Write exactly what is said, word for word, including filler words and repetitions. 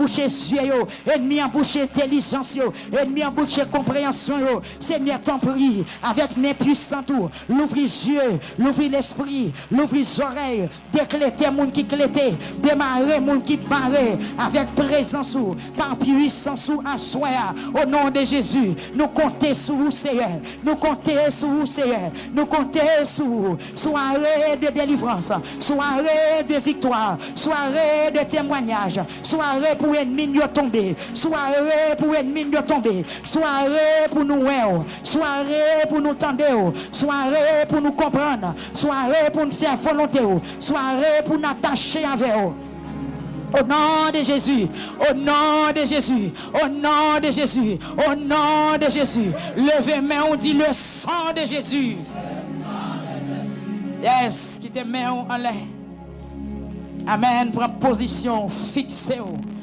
bouche zye yo, ènmi an bouche entèlijans yo, ènmi an bouche konpreyansyon yo. Senyè, tanpri, avèk men pwisant ou, louvri zye, louvri lespri, louvri zòrèy, deklete moun ki klete, demare moun ki mare, avèk prezans ou, pa pwisans ou aswè a. O non de Jezi, nou konte sou ou, Seyè. Nou konte sou ou, Seyè. Nou konte sou ou. Sware de delivrans, sware de viktwa, sware de temwanyaj, sware pou ènmi n yo tonbe, sware pou ènmi n yo tonbe, sware pou nou wè w, sware pou nou tande w, sware pou nou konprann, sware pou n fè volonte w, sware pou n atache avè w. O non de Jezi, o non de Jezi, o non de Jezi, o non de Jezi, leve men w, di le sang de Jezi. Yes, kite men w anlè. Amèn. Pran pozisyon, fikse w.